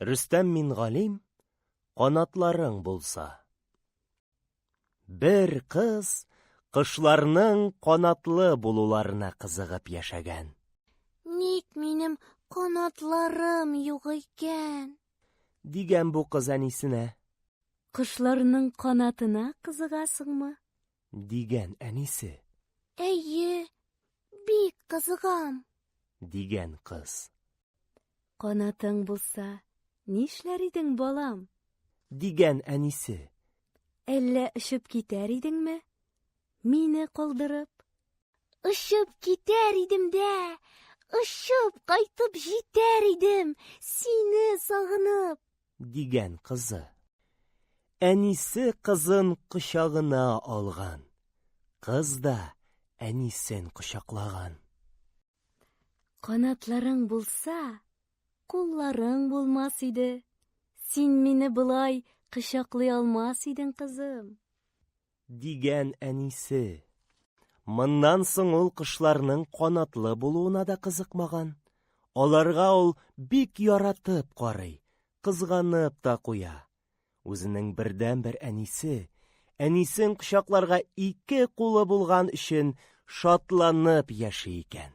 Рөстәм Мингалим, канатларың булса. Бер кыз кошларның канатлы булуларына кызыгып яшәгән. Ник минем канатларым юк икән? Дигән бу кыз әнисенә. Кошларның канатына кызыгасыңмы? Дигән әнисе. Әйе, бик кызыгам. Дигән кыз. Канатың булса, нишләр идең, балам? Дигән әнисе. Әллә очып китәр идеңме? Мине калдырып? Очып китәр идем дә, очып кайтып җитәр идем, сине сагынып. Дигән кызы. Әнисе кызын кочагына алган. Кыз да әнисен кочаклаган. Канатларың булса, кулларың булмас иде. Син мине болай кочаклый алмас идең, кызым. Дигән әнисе. Моннан соң ул кошларның канатлы булуына да кызыкмаган. Аларга ул бик яратып карый, кызганып та куя. Үзенең бердәнбер әнисе, әнисен кочакларга ике кулы булган өчен шатланып яши икән.